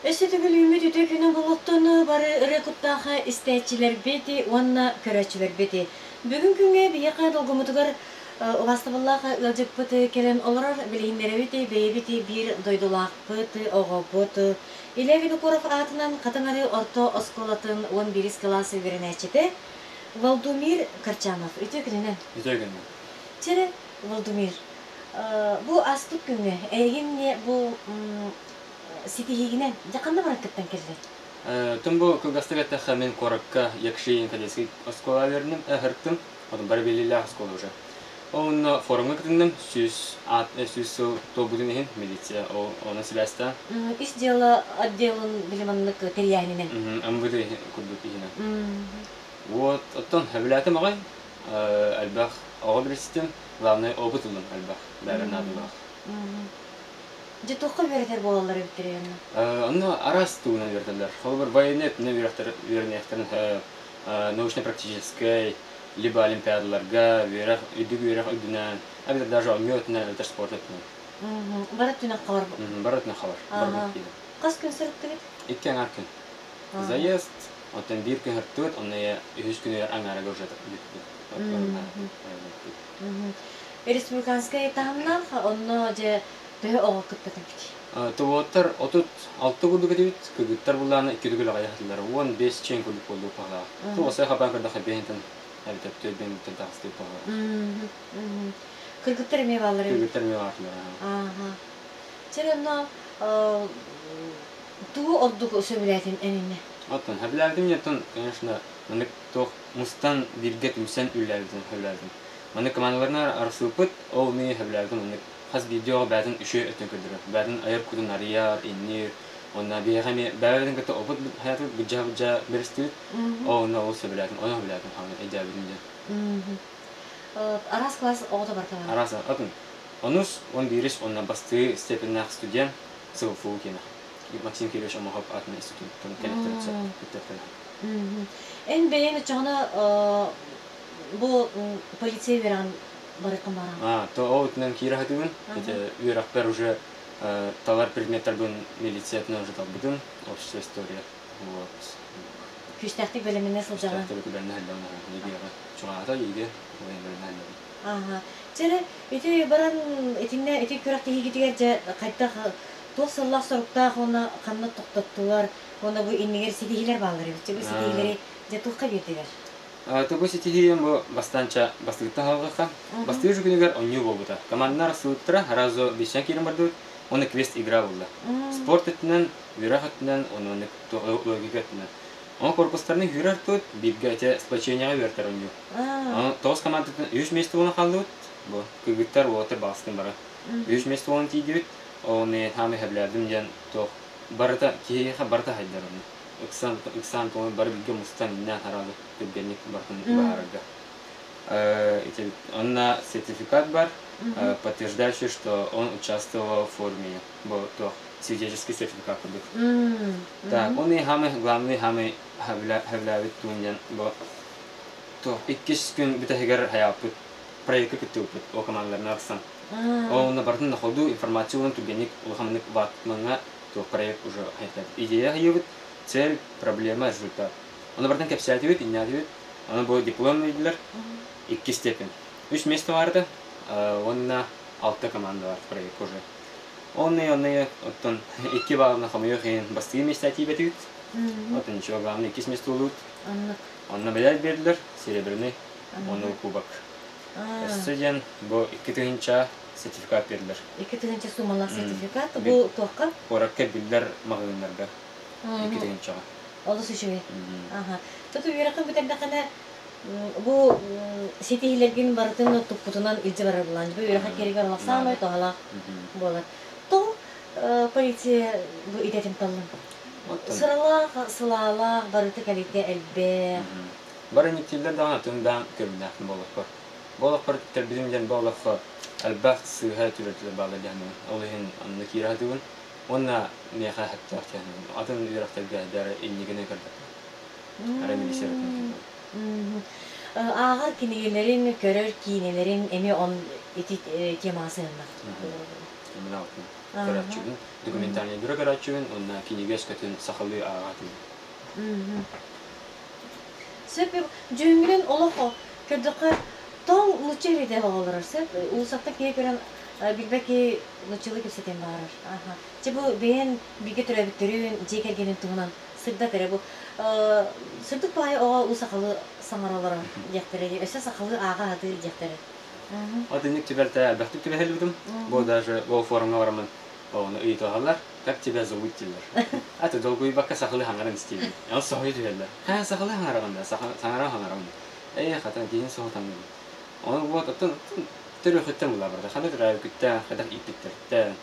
Өссө төгүл үүммүт үтүө күнү булуохтун бары ырыа куттаах истээччилэрбит уонна көрөөччүлэрбит. Бүгүн күҥҥэ биһиэхэ долгуммутугар убаастабыллаах ыалдьыппыт кэлэн олорор, билиһиннэрэбит бэйэбит биир дойдулаахпыт, оҕобут Илья Винокуров аатынан Хатыҥ Арыы орто оскуолатын 11 кылаас үөрэнээччитэ Валдумир Карчанов. Үтүө күнүнэн! Үтүө күнүнэн! Чэрэ, Валдумир, бу ааспыт күҥҥэ эйигин бу ситиһиигинэн дьэ ханна баран кыттан кэллиҥ? Тым бу кылгастык эттэххэ, мин куоракка Якшиин кадетский оскуола үөрэнним, ыһыртым. Отон бары билиилээх оскуола уже. Онно форумҥа кытынным, 100 сыл туолбутун иһин милиция онон сибээстээн. Ис дьыала отделын билиманнык тэрийээһининэн. МВД курдук иһинэн. Вот, оттон сөбүлээтим аҕай. Элбэх оҕо билистим, главное опыт ыллым элбэх, бэйэбэр наадалаах. Дьэ туохха үөрэтэр буолаллар эбиттэрий онно? Онно араас тугунан үөрэтэллэр. Холобур, военнай өттүнэн үөрэхтэр үөрэниэхтэрин научно-практическай, либо олимпиадаларга, үөрэх, үрдүк үөрэх үрдүнэн, эбэтэр даже оонньуу өттүнэн, эбэтэр спорт өттүнэн. Бары өттүнэн хабар. Бары өттүнэн хабар. Бары Хас күн сырыттыгыт? Икки аҥаар күн. Заезд, оттон биир күн сырыттыбыт, онно үһүс күнүгэр аҥаарыга уже бүттү. Республиканскай таһымнаах, онно дьэ төһө оҕо кытта кэлбитий? Тубуоттар 36 курдук этибит, кыргыттар буллаана икки төгүл аҕыйах этилэр, 15 чиэн курдук буоллук паһалаах. Туосай хабаан көрдөххө биэһинтэн эбэтэр түөрт таҕыстыы паһалаах. Кыргыттар эмиэ бааллар эбит. Кыргыттар эмиэ бааллар. Ааха. Чэ онно тугу ордук сөбүлээтин эн иннэ? Оттон сөбүлээбитим диэн, конечно, маннык туох мустан бииргэ түмсэн үлэлээбитин сөбүлээбитим. Маннык командаларынан арахсыбыппыт, ол мин сөбүлээбитим маннык хас биирдии оҕо бэйэтин үчүгэй өттүн көрдөрөр. Бэйэтин айар кутун арыйар, инниир. Уонна биһиэхэ эмиэ бэйэбитин кытта опыт хайатыбыт быдьаа-быдьаа бэристибит. Ол онно ол сөбүлээтим, ону сөбүлээтим хаалан өйдөөбүтүм диэн. Араас класс оҕото барыта бар. Араас атын. Онус, 11-ис уонна бастыы степеннээх студент СВФУ киэнэ. Максим Кириллович Омохов аатынан институттан кэлэхтэрин сөп кыттыахтара. Эн бэйэҥ оччоҕуна бу полиция үөрэҕин барыаххын баҕараҕын? А, то ол итинэн киирэ сатыыбын. Ити үөрэхпэр уже талар предметтарбын милициятынан уже талбытым. Общество история. Вот. Күүстээхтик бэлэмнэнэ сылдьаҕын? Күүстээхтик бэлэмнэнэ сылдьаҕын. ЕГЭ-ҕэ. Чугаһаата ЕГЭ бэлэмнэнэ сылдьабын. Ааха. Чэ ити баран итиннэ ити күрэхтэһиигитигэр дьэ хайдах туох сыллаах-соруктаах уонна ханна тохтоттулар уонна бу иннигэр ситиһиилэр бааллар эбит. Бу ситиһиилэри дьэ туохха биэрдилэр? Тугу ситиһиим бу бастаанча бастыгыттан хаалҕахха. Бастыыр күнүгэр оонньуу буолбута. Командалар арахсыбыттара, сразу бесчан киирэн бардыбыт. Уонна квест игра буолла. Спорт өттүнэн, үөрэх өттүнэн, уонна логика өттүнэн. Ону корпустарны үүрэр тут, бииргэ ити сплочениеҕа үөртэр оонньуу. Ону тоҕус командаттан үс миэстэ буолан хааллыбыт. Бу кыргыттар, уолаттар баҕастын бары. Үс миэстэ буолан тиийдибит. Оны хаамай сөбүлээбитим диэн туох барыта киһиэхэ барыта хайдар онно. Ыксаан ыксаан туһун бары бииргэ мустан иннээн хараалы түргэнник барытын быһаарарга. Ити онно сертификат бар, подтверждающий, что он участвовал в форуме. Бу туох свидетельский сертификат курдук. Так, он и самый главный, самый сөбүлээбит туун диэн бу туох иккис күн бүтэһигэр хайааппыт проекка кыттыбыппыт ол командаларынан арахсан. Ол онно барытын на ходу информация ылан түргэнник улаханнык ватмаҥҥа туох проект уже хайахтаабыт. Идея хайыыбыт, цель, проблема, результат. Ону барытын кэпсээтибит, иннээтибит. Аны бу диплом ыйдылар. Икки степень. Үс место баарда. Уонна алта команда бар проект уже. Онны онны оттон икки баалына хомойуох иһин бастыгы миэстэ тиийбэтибит. Оттон ничего, главное иккис место улуут. Онно медаль бердилер, серебряный, уонна кубок. Өссө диэн бу 2000 сертификат бердилер. 2000 суммалаах сертификат. Бу туохха? Куоракка биллэр маҕаһыыннарга. 2000-ҕа. Олус үчүгэй. Аха. Туту үөрэххин бүтэрдэххинэ бу ситиһиилэргин барытын туппутунан илдьэ барар булаан. Бу үөрэххэ кииригэр олох саамай туһалаах буолар. Тоҕо полиция бу идэтин таллыҥ? Сыралаах, сылаалаах, барыта кэлитэ элбэх. Бары иниктииллэр даҕаны атын даан көрүҥнээхпин буоллахпар. Бу олохпор кэлбитим диэн бу олоххо элбэх сыыһа түбэлтэлэр бааллар диэн Ол иһин онно киирэ сатыыбын. Уонна миэхэ сөптөөх диэн атын үөрэхтэргэ бары иннигини көрбөппүн. Ара милиция Ааҕар кинигэлэрин, көрөр киинэлэрин эмиэ он ити темаҕа сыһыаннаах. Мин көрөөччүбүн, документальный бюро көрөөччүбүн уонна кинигэ өскөтүн сахалыы ааҕаатым. Сөп дьүһүҥҥүнэн олох көрдөххө тоҥ нуучча эриэдээх оҕолорор сөп уулуссаттан киһи көрөн билбэт киһи нууччалыы кэпсэтиэн баҕарар. Аха. Чэ бу бэйэн бииргэ төрөөбүттэрин, дьиэ кэргэнин туһунан сырдат эрэ бу сырдык баайы оҕо уу сахалыы саҥара олорор диэхтэрэ өссө сахалыы ааҕа сатыыр диэхтэрэ. Отынник түбэлтэ элбэхтик түбэһэллибитим. Бу даже ол форумҥа бараммын ону ыйыталаһаллар. Как тебя зовут дииллэр. А ты долгуйбакка сахалыы хаҥаран истиибин. Ол соһуйа түһэллэр. Ха, сахалыы хаҥараҕын да, саҥаран хаҥараҕын. Ээ, хата, киһин соһутаҥҥын. Ону вот, оттон төрүөхүттэн була барда. Ханна төрөөбүккүттэн, хайдах ииппиттэриттэн.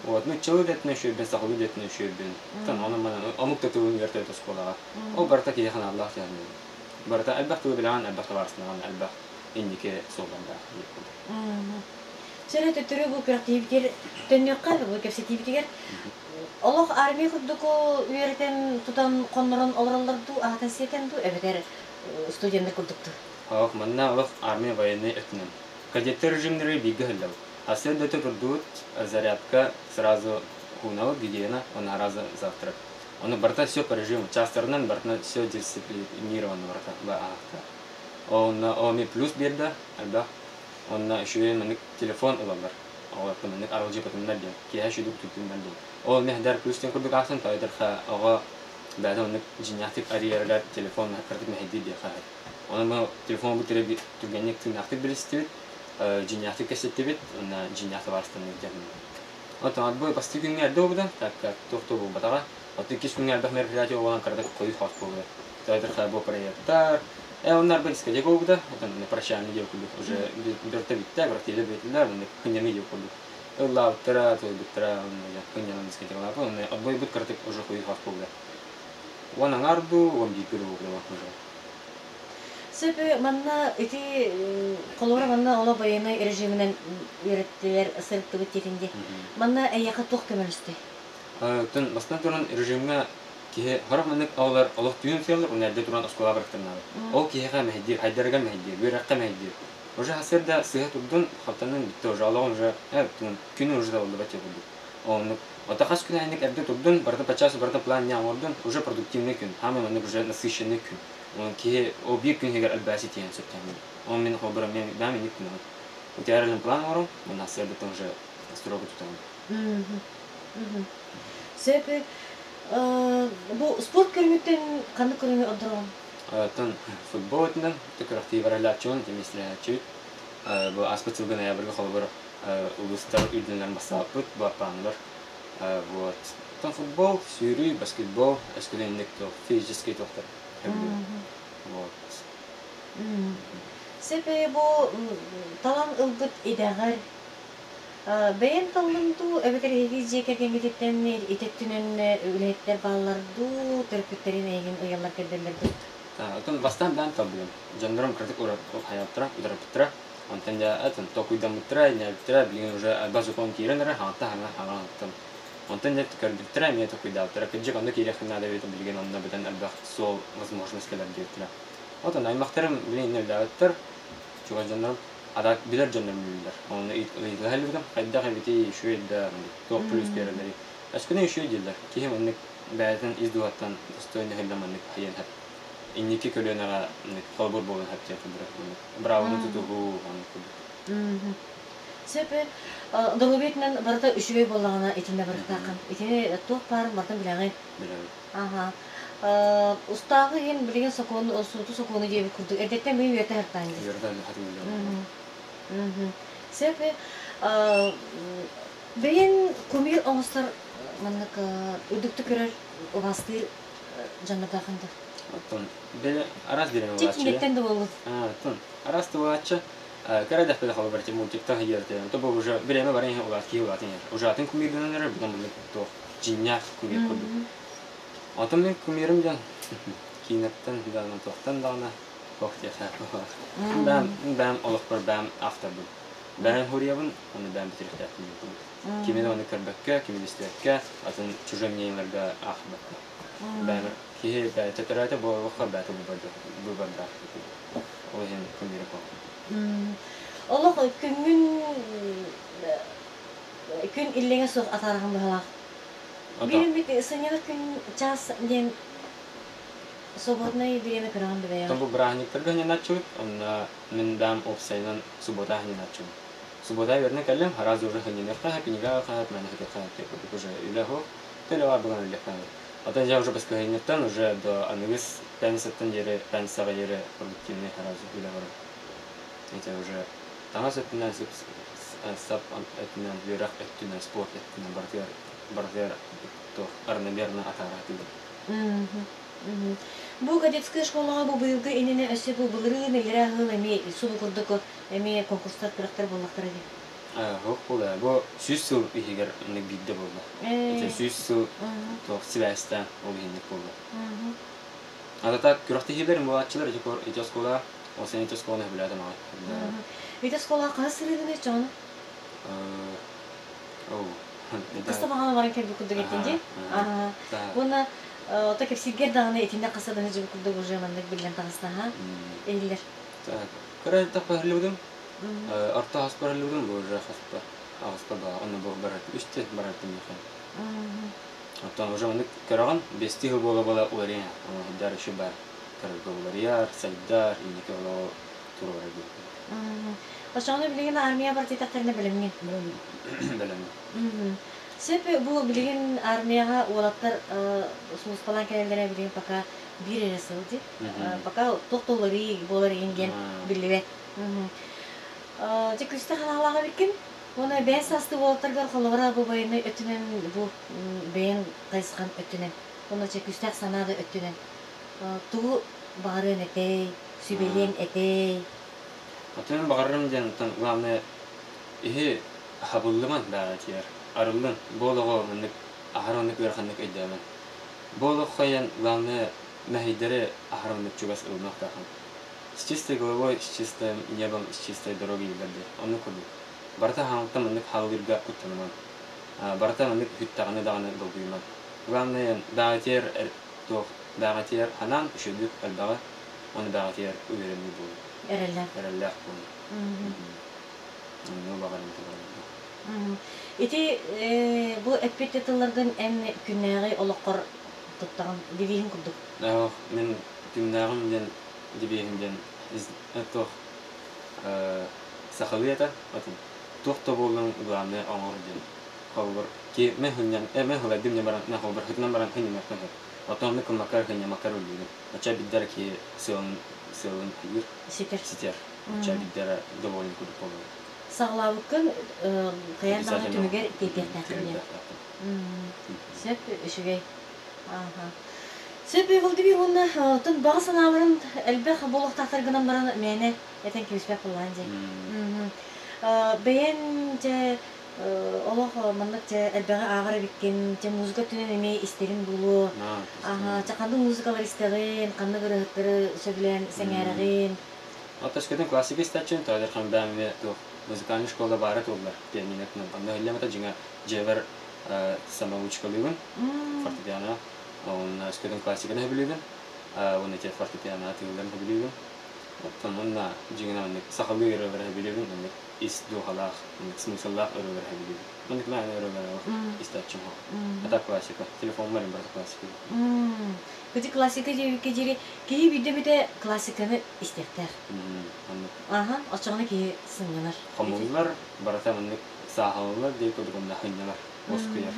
Вот, нууччалыы да өттүнэн үчүгэйбин, сахалыы да өттүнэн үчүгэйбин. Оттон ону манан омук да тылын үөрэтэ оскуолаҕа. Ол барыта киһи ханааллаах дьаһаныы. Барыта элбэх тылы билэҕин, элбэх табаарыстанаҕын, элбэх инники суоллардаах диэппит. Сөрө төттөрү бу күрэхтэһиибитигэр төннүөххэ, бу кэпсэтиибитигэр олох армия курдук үөрэтэн тутан хоннорон олороллор дуу, аһатан сиэтэн дуу, эбэтэр студеннар курдук дуу? Олох манна олох армия военный өттүнэн. Кадеттер режимнери бииргэ сылдьабыт. Сарсыарда турдубут, зарядка сразу хуунабыт, гигиена, уонна сразу завтрак. Ону барыта все по режиму, чаастарынан барытына все дисциплинировано барыта аахта. Онно оми плюс биэрдэ элбэх. Онно үчүгэй маннык телефон ылаллар. Оҕолорго маннык аралдьыпатыннар диэн, киэһэ үчүгэй туттуннар диэн. Ол миэхэ плюс диэн курдук аахсан, тоойдорха оҕо бэйэтэ оннук дьиҥнээхтик арыйарыгар телефон кыратык мэһэйдиир диэххэ сөп. Онон бу телефон бу түргэнник тыыннаахтык билистибит, дьиҥнээхтик кэпсэттибит уонна дьиҥнээх табаарыстанныбыт диэн. Оттон бу бастакы күҥҥэ эрдэ буолбута, так как туох да буолбатаҕа. Оттон иккис күҥҥэ элбэх мероприятие буолан кыратык хойут хос буолбута. Тоойдорха бу проекттар, оннар бу дискотека буолбута, оттон прощание диэн курдук уже бөртө бүттэ, квартира бүтүллэр, онно кынньаныы диэн курдук. Ыллаабыттара, туойбуттара, онно кынньанан дискотекалаабыт, онно отбойбут кыратык уже хойут хос буолбута. Уон аҥаар дуу, 11 дуу буолбута уже. Сөп манна ити холобура манна оло военный режиминэн үөрэттилэр сырыттыбыт диэтин дии. Манна эйиэхэ туох көмөлөстүй? Оттон бастатан туран режимҥэ киһи сорох маннык оҕолор олох түүн сыаллар уонна эрдэ туран оскуолаҕа барыктарнаабыт. Ол киһиэхэ мэһэйдиир, хайдарыгар мэһэйдиир, үөрэххэ мэһэйдиир. Уже сарсыарда сыыһа турдун, хаптаннын бүттэ уже олоҕун уже күнүн уже табыллыбат дьэ курдук. Оннук. Ото хас күн аайы эрдэ турдун, барыта по часу барыта план не оҥордун, уже продуктивный күн, хаамай маннык уже насыщенный күн. Онон киһи ол биир күн иһигэр элбээси тиийэн сөптөөх. Ол мин холобура мен бэм инник күнүм. Утуйар план оҥорон, уонна сарсыардаттан уже строго тутабын. Сөп. Бу спорт көрүҥүттэн ханнык көрүҥү ордороҕун? Оттон футбол өттүнэн күрэхтии баралааччыбын, тэмиэстэлээччибит. Бу ааспыт сылга ноябрьга холобур улуустар үрдүнэн бастаабыппыт, бу аппааннар. Вот. Оттон футбол, сүүрүү, баскетбол, өскөтүн инник физический туохтар Вот. Сөп бу талан ылбыт идэҕэр бэйэн таллыҥ дуу, эбэтэр эһиги дьиэ кэргэҥҥититтэн ити өттүнэн үлэһиттэр бааллар дуу, төрөппүттэрин эйигин ыйаллар көрдөллөр дуу? Оттон бастаан бэйэм талбытым. Дьоннорум кыратык хайааттара, утарыппыттара. Онтон дьэ атын толкуйдаммыттара, иннээбиттэрэ, билигин уже элбэх закон киирэн эрэр, хаҥаттан хаҥа хаҥаттан. Онтон дьэ көрбүттэрэ, эмиэ толкуйдаабыттара. Кырдьык онно киириэххин наада эбит, билигин онно бүтэн элбэх суол, возможность кэлэр диэбиттэрэ. Отон аймахтарым билигин иннэ үлэлээбэттэр, чугас дьоннорум ада билэр дьоннорум үлэлииллэр. Онно ыйыталаһа илбитим, хайдах эбитий, үчүгэй да, туох плюс биэрэллэрий. Өскөнө үчүгэй дииллэр. Киһи маннык бэйэтин ис дууһаттан достойно иһиллэн маннык хайыан сөп. Инники көлүөнэҕэ холобур буолан сөп диэн курдук. Быраабыны тутуһуу оннук курдук. Сөп. Доруобуйатынан барыта үчүгэй буоллаҕына итиннэ барыктааххын. Итини туох баарын барытын билэҕин. Билэбин. Аха. Устааҕы иһин билигин сокуон сууту сокуону диэбит курдук эрдэттэн мин үөрэтэ сыртаан дии. Үөрэтэ хатыллыам. Сөп. Бэйэн кумир оҥостор маннык үрдүктүк көрөр убаастыыр дьоннордоохун да? Оттон били араас бириэмэ буолааччы. Чикингеттен да буоллун. Оттон араас да буолааччы. Кыра дэхпэ холобур мультиктан иһиэртэ. То бу уже бириэмэ баран иһэ улаат киһи улаатын иһэр. Уже атын кумирданан эрэр бутан маннык туох дьиҥнээх кумир курдук. Оттон мин кумирым диэн киинэттэн даҕаны туохтан даҕаны туох диэхэ бэм бэм олохпор бэм авторбын. Бэйэм суруйабын, уонна бэйэм бүтүрүөхтээхпин диэн курдук. Кими да ону көрбөккө, кими да истибэккэ, атын чужой мнениеларга аахпакка. Бэйэм киһи бэйэтэ төрөөтө буолуохха бэйэтэ быыбардаах. Ол иһин кумира Олох күҥҥүн Күн иллэҥэ суох атаараҕын быһалаах. Биир эмит сынньанар күн чаас диэн свободное время көрөҕүн да бэйэҕэр. Бу бырааһынньыктарга ханнааччыбыт, онно мин даам уопсайынан суббота ханнааччыбын. Суббота үөрэнэ кэллим, сразу уже ханньыныахха, книга хаһыат, мээнэ хатыахха курдук уже үлэ суох, төлөҕө булан үллэххэ. Оттон я уже баскыһыанньаттан уже до аныгыс пятницаттан диэри пятницаҕа диэри продуктивный сразу үлэ барар. Это уже таҥас өттүнэн, сап өттүнэн, үөрэх өттүнэн, спорт өттүнэн барытыгар барытыгар туох равномерно атаараатыыбын. Бу кадетскай школаҕа бу быйылгы иннинэ өссө бу былырыын иллэрээ ыһыл эмиэ субу курдук эмиэ конкурстар күрэхтэр буоллахтара дии. Суох буолла. Бу 100 сыл иһигэр оннук биирдэ буолла. Это 100 сыл туох сибээстээн ол иһинник буолла. А так күрэхтэһиилэр буолааччылар ити ити оскуола ол сен ити оскуоланы сөбүлээтим аҕай. Ити оскуолаҕа хаһыс сырыыгыный чоҕуну? Хаста баҕана баран кэлбит курдук эттин дии. Уонна ото кэпсииргэр даҕаны итиннэ хаста да сылдьыбыт курдук уже маннык биллэн таҕыста аха иһиллэр. Кыра элбэх баһыллыбытым. Орто хас барыллыбытым бу уже хаспа аҕыспа баа онно бу барар үстэ барартым миэхэ. Оттон уже маннык көрөҕүн бестии сыл буола-буола уларыйан ону еще бар көрөргө уларыйар, сайдар, инники олоҕу туруорар диэн. Оччоҕуна билигин армия бар диэтэхтэринэ бэлэмҥин? Бэлэммин. Сөп бу билигин армияҕа уолаттар сулууспалаан кэлэллэрэ билигин пока биир эрэ сыл дии. Пока туох да уларыы буолар игин диэн биллибэт. Дьэ күүстээх санаалаах эбиккин. Уонна бэйэҥ саастыы уолаттаргар холобура бу военнай өттүнэн бу бэйэҥ хайысхан өттүнэн уонна чэ күүстээх санаа да өттүнэн тугу баҕарыан этэй, сүбэлиэн этэй? Отон баҕарарым диэн оттон главное иһи хабыллыман баара тиэр арыллын бу олоҕу маннык аһар оннук ыараханнык өйдөөмөн. Бу олоххо ийэн главное мэһэйдэри аһар оннук чугас ылыныахтаахын. С чистой головой, с чистым небом, с чистой дорогой дииллэр дии. Оннук курдук. Барыта хаҥыттан маннык хаалыырга куттаныман. Барыта маннык үһүттэҕинэ даҕаны долгуйуман. Главное бэҕэтиэр туох бэҕэтиэр ханаан үчүгэйдик элбэҕи уонна бэҕэтиэр үөрэммит буолуу. Эрэллээх. Эрэллээх буолуу. Онно баҕарым Ити бу эппит тылларгын эн күннээҕи олоххор туттаҕын девиһин курдук. Мин күннээҕим диэн девиһим диэн туох сахалыы этэ туох да буоллун главное оҥор диэн холобур ки мен хынньан мен хылайдым диэн баран мен холобур хытынан баран хынньаммаккын сөп оттон оннук гыммаккар хынньаммаккар өллүүгүн оччо биддэр ки сыалын сыалын хайыыр ситэр ситэр оччо биддэр довольный курдук буолар Саҕалаабыккын хайаан даҕаны түмүгэр тиэрдиэхтээххин диэн. Сөп, үчүгэй. Сөп, Владимир уонна оттон баҕа санааларын элбэх буолуохтаахтар гынан баран мээнэ этэн кэбиспэт буоллаҕын дии. Бэйэҥ дьэ олох маннык дьэ элбэҕи ааҕар эбиккин, дьэ музыка өттүнэн эмиэ истэрин булуо. Дьэ ханнык музыкалар истэҕин, ханнык ырыаһыттары сөбүлээн сэҥээрэҕин? Оттон классика истээччим, тоҕо бэйэм эмиэ туох музыкальнай школа баара туоллар пианинотынан. Онно иһиллэм этэ дьиҥэ дьиэбэр самоучкалыыбын фортепиано. Уонна өскөтүн классиканы сөбүлүүбүн. Уонна ити фортепиано атыыларын сөбүлүүбүн. Оттон уонна дьиҥинэн оннук сахалыы ырыалары сөбүлүүбүн, оннук ис дууһалаах, оннук смысллаах ырыалары сөбүлүүбүн. Оннук мээнэ ырыалары истээччим суох. Это классика. Телефоммар барыта классика. Ити классика диэбиккэ диэри киһи биирдэ эмитэ классиканы истиэхтээх. Аха, оччоҕуна киһи сынньанар. Хомуллар, барыта маннык сааһыланар диэн курдук онно сынньанар, уоскуйар.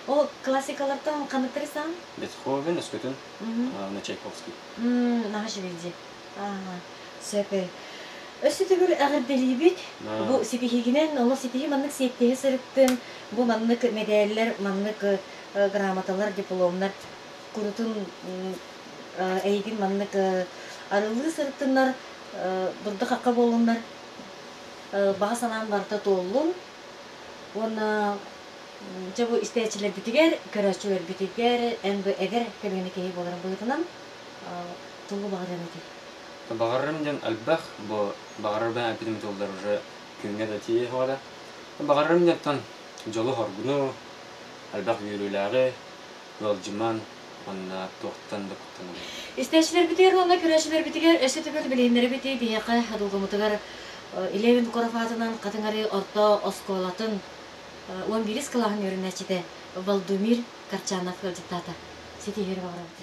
Ол классикалартан ханныктары саан? Бетховен, өскөтүн, на Чайковский. Наһаа үчүгэй Ааха, сөп. Өссө төгүл эҕэрдэлиибит. Бу ситиһиигинэн, олох ситиһии маннык сиэттиһэ сырыттын, бу маннык мэдээллэр, маннык грамоталар, дипломнар курутун эйигин маннык арыллыы сырыттыннар, дурда-хахха буоллуннар, баҕа санаам барыта туоллун уонна дьэ бу истээччилэрбитигэр, көрөөччүлэрбитигэр эн бу эдэр көлүөнэ киһи буоларын быһыытынан тугу баҕарыаҥ этэй? Баҕарарым диэн элбэх, бу баҕарар бэйэм эппитим тыллар уже күҥҥэ да тиийэ суоҕа. Баҕарарым диэн дьолу-соргуну, элбэх үөрүүлээҕи, ыалдьыман уонна туохтан да куттанабын. Истээччилэрбитигэр уонна көрөөччүлэрбитигэр өссө төгүл билиһиннэрэбит биһиэхэ долгумутугар Илья Винокуров аатынан Хатыҥ Арыы орто оскуолатын 11 кылааһын үөрэнээччитэ Валдумир Карчанов ыалдьыттаата. Ситиһиини баҕарабыт.